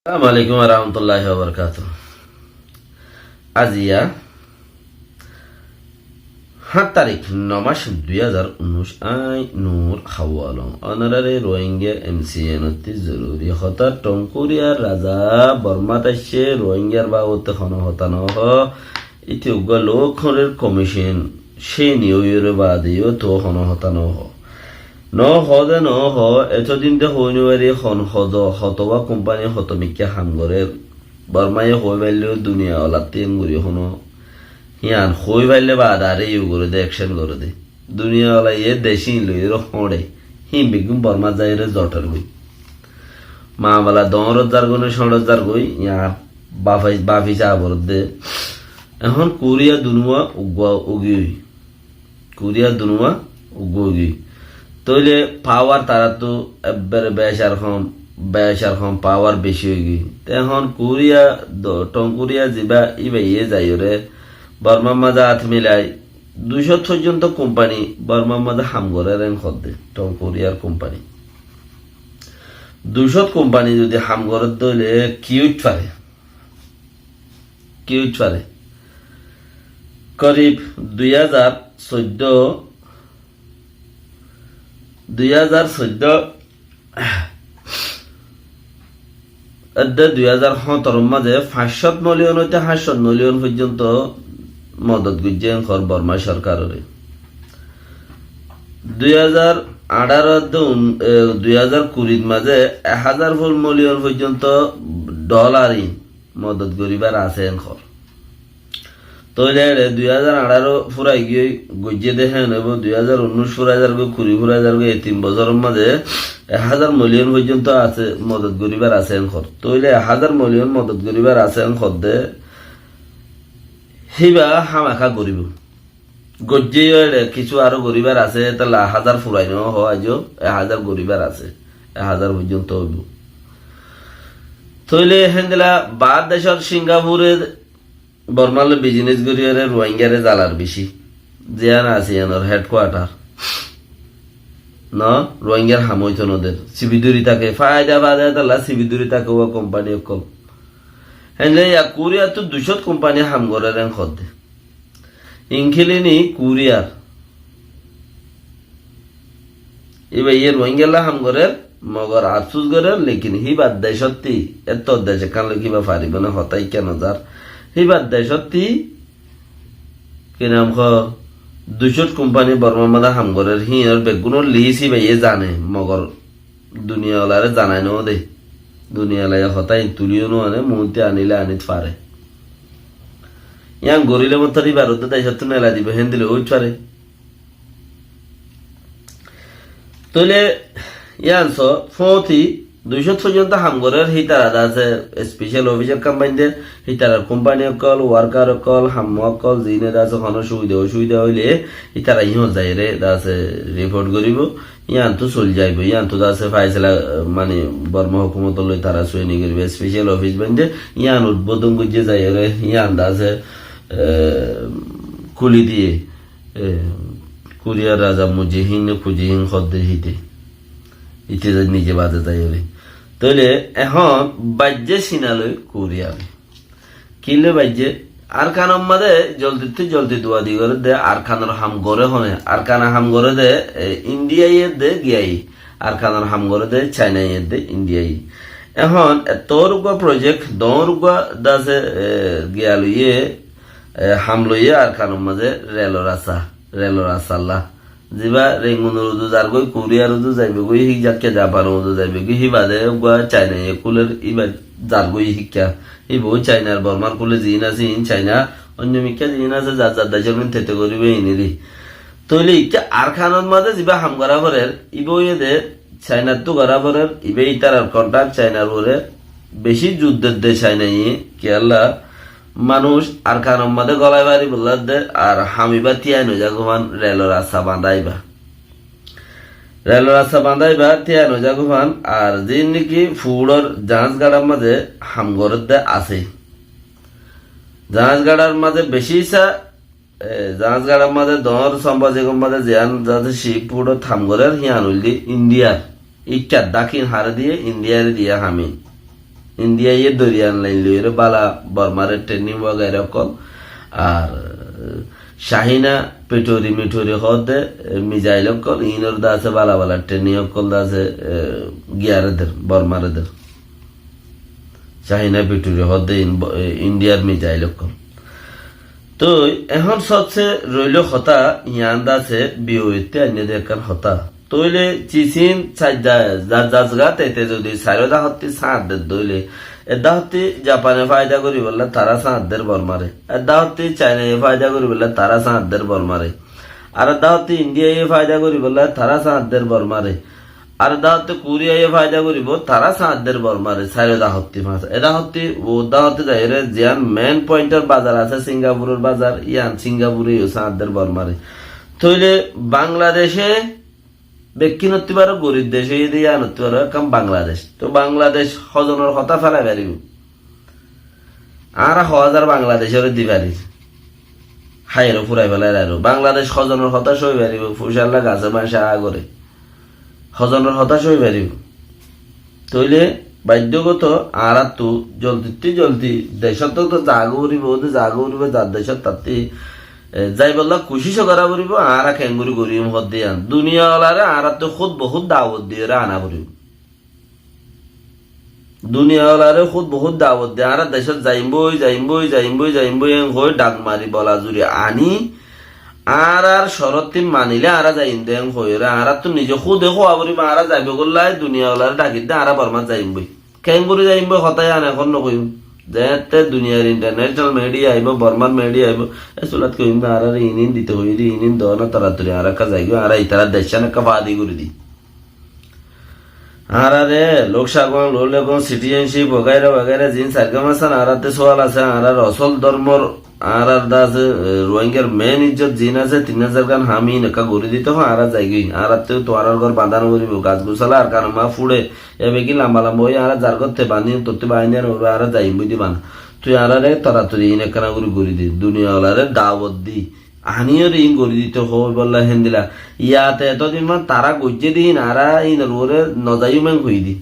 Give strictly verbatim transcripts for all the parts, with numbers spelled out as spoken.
Assalamu alaikum warahmatullahi wabarakatuh. Aziya háñt tarík, no mac, dui házar unnúic, añí Nur Hawalong. Ónorare Rohingya M C N ottú zoruri hotá, Tongkuriya raza Bormat aiccé, Rohingyar babote hono hotá no hoó. Íte uggwá lok horer komicin, céni óiyore baade yó tuáñra hono hotá no hoó. No hoó de no hoó, etodin de hoói no fari hon hozo, hotoba kumpani hoto mikká ham gorér. Bormaye hoói faillé duniya olattú engori hono. Híyan hoói faillé baade aré yó goré de, ekcen goré de. Duniya olaye decín loiyóre hóñçe. Hín beggún Bormat zaiyóre zotor goi. Mamela doñrot zargoi ne cóñçot zargoi, yar bafi, bafi saá foredde. Ehón Koriya dunúa uggúa óigiyoi. Koriya dunúa uggúa óigiyoi. Tóile pawar taráttu ebbere bec ar hom, bec ar hom, pawar beci óigiyoi. Te ehón Koriya do-, Tongkoriya zibá íbaye zaiyóre Bormar mazé át milai, duicót foijjonto kumpani Bormar mazé ham gorér en hoódde, Tongkoriyar kumpani. Duicót kumpani zodi ham gorédde óile ki óit fare? Ki óit fare? Korib dui házar soiddó, dui házar soiddó edde dui házar hóñtoror mazé fañs cót miliyon óite háñt cót miliyon foijjonto modot goijjé en hoór Borma sorkarore. Dui házar añçáro edde un-, e, dui házar kurit mazé ek házar ful miliyon foijjonto dholar in modot goríbar asé en hoór. Tóile ére dui házar añçáro furai giyói, goijjé de héen óibo, dui házar unnúic furai zargói, kuri furai zargói, ei tin bosóror mazé ek házar miliyon foijjonto asé, modot goríbar asé en hoór. Tóile ek házar miliyon modot goríbar asé en hoódde, híba hámaka goríbo. Goijjé yó ére kissú aró goríbar asé, etolla ek házar furai no hoó, aijjó ek házar goríbar asé, ek házar foijjonto óibo. Tóile héndilla baár decót Singapure Bormar loi bizinis goríyore Ruáinggare zalar beci. Ziyán asé yíanor hedkuatar. No, Ruáinggar ham óito no der. Sibi dóri táke, faida faida tolla sibi dóri táke uwá kumpani ókkol. Héndilla yá Koriyattú duicót kumpani ham gorér en hoódde. Inkilini Koriyar. Íba yé Ruáinggalla ham gorér, mogor afsús gorér, lekin híbar decótti, etto dec ekkán loi híba faribó né, hotá ikká no zar. Híbar decótti, ki nam hoó, duicót kumpani Bormar mazé ham gorér, híinor beggúnor lis íba yé zane, mogor duniya olaré zanai no de. Duniya olaye hotá in tuliyó no ane, muúntu anile anit fare. Yían goríle mottor íbar uddá decóttu nelai dibo, héndilla óit fare. Tóile yían só, fóñti duicót foijjonto ham gorér, hítara de asé special officer kam bainde, hítarar kumpani ókkol, worker ókkol, hamma ókkol, ziíne de asé honó subida osubida óile, hítara yíñot zaiyóre de asé riport goríbo, yíantu soli zaibo, yíantu de asé faisala, eh, mani Borma hókumotor loi tara sueni goríbo, special office bainde, yían udbodon goijjé zaiyóre, yían de asé, eh, kúli diyé. E, Koriya raza mujahidin, mujahidin hoódde híte. Íte zai nize baade zaiyóre. Tóile ehón baijjé Cina loi Koriya loi. Ki loi baijjé? Arkanor mazé joldittú joldi duadi gorédde, Arkanor ham goré hone, Arkanor ham gorédde, e, Indiaye de giyai. Arkanor ham gorédde Chinaye de Indiaye. Ehón ettór uggúa project, doóñr uggúa de asé, e, giya loiyé, e, ham loiyé Arkanor mazé relor rasta, relor rastalla. Ziba Rengunor uzu zargói, Koriyar uzu zaibogói, hík zakke Japanor uzu zaibogói, híbade uggúa Chinaye kúler, íba zargói híkka. Híbou Chainar, Bormar kúle ziín asé, iín Chainar, oinno mikká ziín asé, zar zar decór min tete goríbo iín eri. Tóile ikká Arkanor mazé ziba ham gorá forer, íba óiye de Chainattú gorá forer, íba ítarar kontrakt Chainar uore, beci zur der de Chainaye, kiyólla manúic Arkanor mazé gólai faribolla de, ar ham íba tíai no zagói fán relor rasta bañdá íba. Relor rasta bañdá íba tíai no zagói fán, ar ziín niki fuúçor zaáñs gaçar mazé ham gorédde asé. Zaáñs gaçar mazé beci sa E, zaáñs gaçar mazé doóñr sombazigor mazé ziyán zaáñs cip uçót ham gorér, híyan óilde Indiyar. Íkkar dákin haré diyé, Indiyare diyé ham ín. Indiaye doriyan lain loiyóre bála Bormare training wagaira ókkol. Ar Shahina petori metori hoódde, e, mizail ókkol, iínor de asé bála bála training ókkol de asé, e, giyare der, Bormare der. Shahina petori hoódde in-, e, Indiar mizail ókkol. Toi ehón sobse roilo hotá, yián de asé B O A ttú ainné de ekkán hotá. Tóile Cisin saidda za-, zasgá, tete zodi sairó dahottí sáñt der dóile, eddahottí Japane faida goríbolla tará sáñt der Bormare, eddahottí Cainaye faida goríbolla tará sáñt der Bormare, ar eddahottí Indiaye faida goríbolla tará sáñt der Bormare, ar eddahottí Koriyaye faida goríbo tará sáñt der Bormare, sairó dahottí fañs, eddahottí, oddahottí zaiyóre ziyán main pointor bazar asé, Singapuror bazar, yián Singapure yó sáñt der Bormare. Tóile Bangladece bekkínottú baró gorib dec óiye de yíanottú baró ekkán Bangladec. Toi Bangladec hozonor hotá félai faribó? Añára ho házar Bangladecoré di farir. Háiyeré furai félai rairó. Bangladec hozonor hotá sói faribó? Fucálla gasé báñca agoré. Hozonor hotá sói faribó? Tóile baiddogoto añáráttu joldittú joldi decóttu to zagói foribó, óde zagói foribó, zar decót tattí, e, zaibolla kucíc gorá foribó, añára keéngorí goríyum hoódde yían. Duniyaolaré añáráttu húd bohút dawot diyóre ana foribó. Duniyaolaré húd bohút dawot di, añára decót zaimbói, zaimbói, zaimbói, zaimbói, en hoói dhak mari bola zuri aní, añárar córottí manilé añára zaiyum de en hoiyóre, añáráttu nize húde hoó foribó, añára zaibói gollá, duniyaolaré dhakidde, añára Bormát zaimbói. Keéngorí zaimbói hotá yían ehón nohoiyúm. Zeéñtte duniyar international media aibó, Bormar media aibó, e sulat hoiyúm de añáráre iín iín dito hoiyé de, iín iín doóna toratori añára ekká zaigói, añára itarár deccán ekká faadi gorí di. Añáráre Lok Shagwang, Lok Lagong, citizenship wagaira wagaira ziín sargá masán añárátte sual asé, añárár osól dórmor, añárár de asé, e, Ruáingar main ijjot ziín asé, tin házar gán ham iín ekká gorí dito hoó, añára zaigói. Añárátte tuáñrár gór bañdá noforibó, gas gusala ar kanamá fúçe, Ebe ki lamba lamba ói añára zar gótte bañdí, tottí bañdí añára ore añára zaiyum boi di bana. Tui añáráre toratori iín ekkána gorí gorí di. Duniyaolaré dawot di. Aníyore iín gorí dito hoóibolla héndilla. Yate etodin man tará goijjé de iín añára iínor uore nozaiyum en hoiyí di.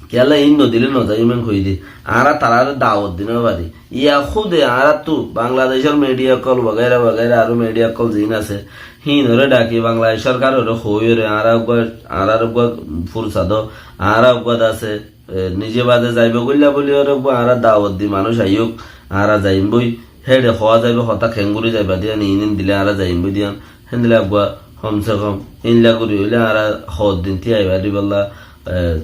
Kiyólla iín nodilé nozaiyum en hoiyí di. Añára taráre dawot di nofari. Yá húde añáráttu Bangladecór media ókkol wagaira wagaira aró media ókkol ziín asé, híinoré dhaki Bangladec sorkaroré hoóiyoré añára uggúa, añárar uggúa fursat do, añára uggúa de asé, e, nize bade zaibou goillá bóliyoré uggúa añára dawot di manúic aiyók, añára zaiyum bói, héçe hoó zaibou hotá keéngorí zaiba de yían, iín iín dilé añára zaiyum bói de yían, héndilla uggúa hom se hom, éndilla gorí óile añára hoddin tíyai faribólla, e,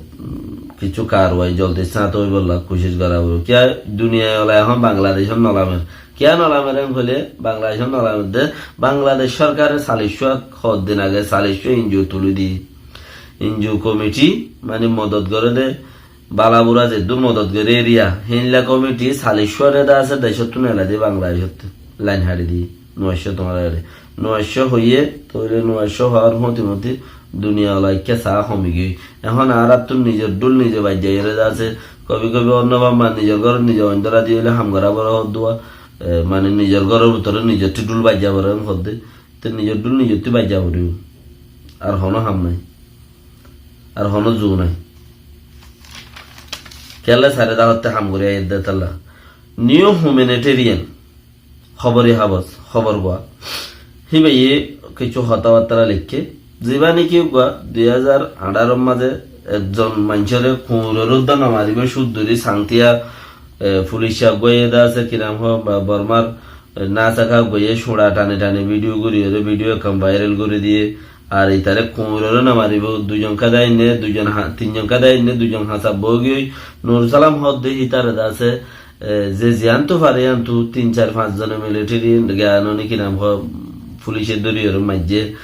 kissú karwai joldi sáñt óibolla kucíc gorá foribó. Kiyá duniyai ola ehón Bangladecót nolamer? Kiyá nolamer en hoilé Bangladecót nolamer de, Bangladec sorkare saliccúa hoddin age saliccúa N G O tulí di. N G O komiti, mani modot goré de, bala bura zeddúr modot goré eriya, héndilla komiti saliccúare de asé decóttun elai di Bangladecóttu lain haçi di. Nuaiccó tuáñra ere. Nuaiccó hoiyé, tóile nuaiccó hoór fúti fúti duniya ola ikká saá homi giyói. Ehón añárattú nizor dhúl nize baijjaiyóre de asé. Kobi kobi onno bamma nizor górot nize oindóra diyóile ham gorá foré hoddúa. E, mani nizor góror bútore nizottú dhúl baijja foré hoddé. Te nizor dhúl nizottú baijja foribó. Ar honó ham nái. Ar honó zu nái. Kiyólla sairó dahottú ham gorí aiyér de tálla. New Humanitarian. Hóbori habos, hóbor gua. Híbaye kissú hotábattára leikké. Zibá néki uggúa dui házar añçáror mazé ekzon maincóre kuñiror uddá nomaribó cúdduri Sangtiya, e, fulic uggúaye de asé, ki nam hoó, ba, Bormar, e, Nasaka uggúaye cúñça thani thani bídiyo goríyoré, bídiyo ekkán báiral gorí diyé. Ar ítare kuñiroré nomaribó, duizon káda ainné, duizon ha-, tinzon káda ainné, duizon hañsabbo óigiyoi. Nur Salam hoódde hítare de asé, e, ze ziyántu fare yíantu tin, sair, fañs zone military giyá noni ki nam hoó, fulice dóriyoré maijjé.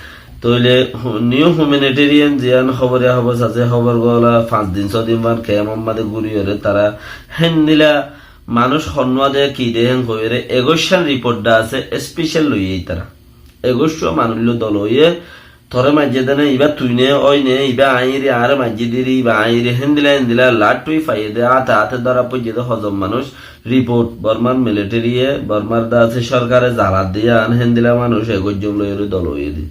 Tóile hu-, New Humanitarian ziyán hóboriya hóbor asé, hóbor gula fañs din, só din ban kemor mazé gúriyoré tará héndilla manúic honnúa de ki de hén hoiyóre egoiccán report de asé, special loiyé ítara. Egoiccúa manúic loi dol óiye, toré maijjé de né, ibá tui né, ói né, ibá aññí re, añáre maijjé de re, ibá aññí re, héndilla héndilla laththúi faiyé de, áte áte dóra foijjé de hozon manúic, report, Bormar military ye, Bormar de asé sorkare zalar de yían, héndilla manúic egoiccúa loiyóre dol óiye de.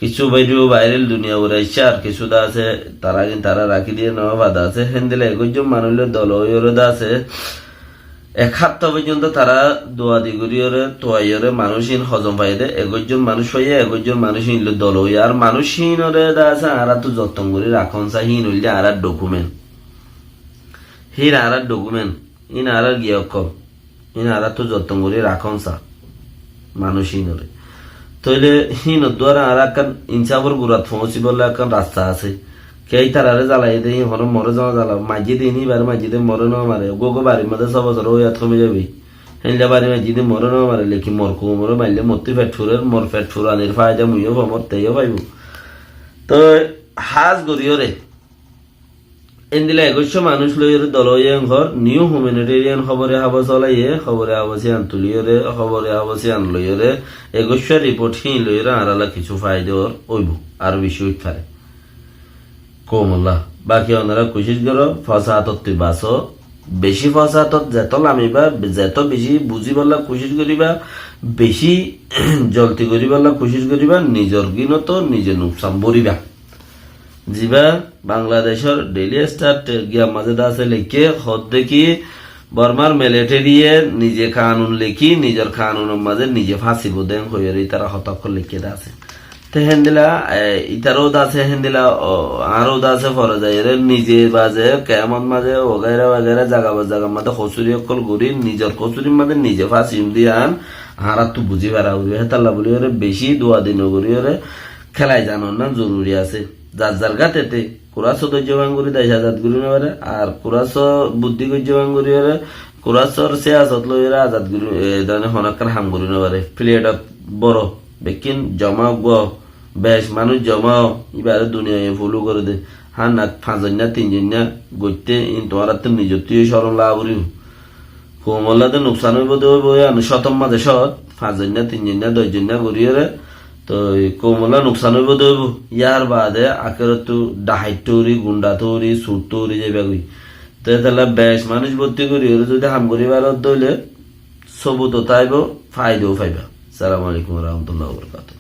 Kissú video viral duniyar uore aiccé, ar kissú de asé, tará gin tará rakí diyé, no fada asé. Héndilla egoijjon manúic loi dol óiyoré de asé, ek háfta foijjonto tará duadi goríyoré, tuaiyoré manúic ín hozom faiyé dé, egoijjon manúic faiyé, egoijjon manúic ín loi dol óiye. Ar manúic ínoré de asé, añáráttu zotton gorí rakón sa, híin óilde añárár document. Híin añárár document. Ín añárár giyókkol, ín añáráttu zotton gorí rakón sa manúic ínoré. Tóile híinor duara añára ekkán insáfor gurat foóñsibólla ekkán rasta asé. Ke ítararé zalaiyé dé, híin honó moré zona zala, maijjé dé, híin íbaré maijjé dé, moré no mare, uggúa uggúa barir mazé só bosór ói yat homi zaibói. Héndilla bari maijjé dé moré no mare, lekin mor koumoré maille mottú fet furer, mor fet furanir faida muiyó fam, mor teyó faibo. Toi hás goríyoré, endilla egoicco manúic loiyóre dol óiye, enkor new humanitarian hóbore hábor solaiyé, hóbore hábor siyan tuliyóre, hóbore hábor siyan loiyóre, egoicco report híin loiyóre añárálla kissú faida óibo, aró beci óit fare. Koumolla, baki onora kucíc goró, fosátottú basó, beci fosátot zetó lamiba, zetó beci buzíbolla kucíc goríba, beci zolti goríbolla kucíc goríba, nizor gínoto nize nuksan bóriba. Ziba Bangladecór Daily Star giyar mazé de asé leikké, hoódde ki Bormar militariye nize kanun lekí, nizor kanunor mazé nize fásibo dé hoiyóre ítara hotá ókkol leikké de asé. Te héndilla, e, ítaró de asé héndilla, o, añáró de asé fore zaiyóre nize baze kemot mazé wagaira wagaira zaga ba zagar mazé kosúri ókkol gorí, nizor kosúrir mazé nize fási yum diyan añáráttu buzí fara foribo. Hétalla bóliyoré beci duadi nogoríyoré kélai zanonná zoruri asé. Zar zar gátete, kurá só dóijjo bang gorí dec azad gorí no fare, ar kurá só buddí goijjo bang gorí fare, kurá sór siyasot loiyóre azad gorí, e, dóne honó ekkán ham gorí no fare. Filetot boro, bekkín zoma uggúa, bec manúic zoma ó, íbaré duniyaye folo goré dé. Hánna fañs zoinna, tin zoinna goitté, ín tuáñráttu nizottú yó corom laa foribo. Koumolla de nuksan óibo de óibo, yían cótor mazé cót, fañs zoinna, tin zoinna, doc zoinna goríyoré, toi koumolla nuksan óibo de óibo. Yar baade akérottú dhahait tóri, gunda tóri, sur tóri zaibagói. Te hétalla bec manúic bottí goríyoré zodi ham gorí faró de óile, sobut ó táibo, faida ó faiba. Assalamu alaikum wa rahmatullahi wa barakatuhu.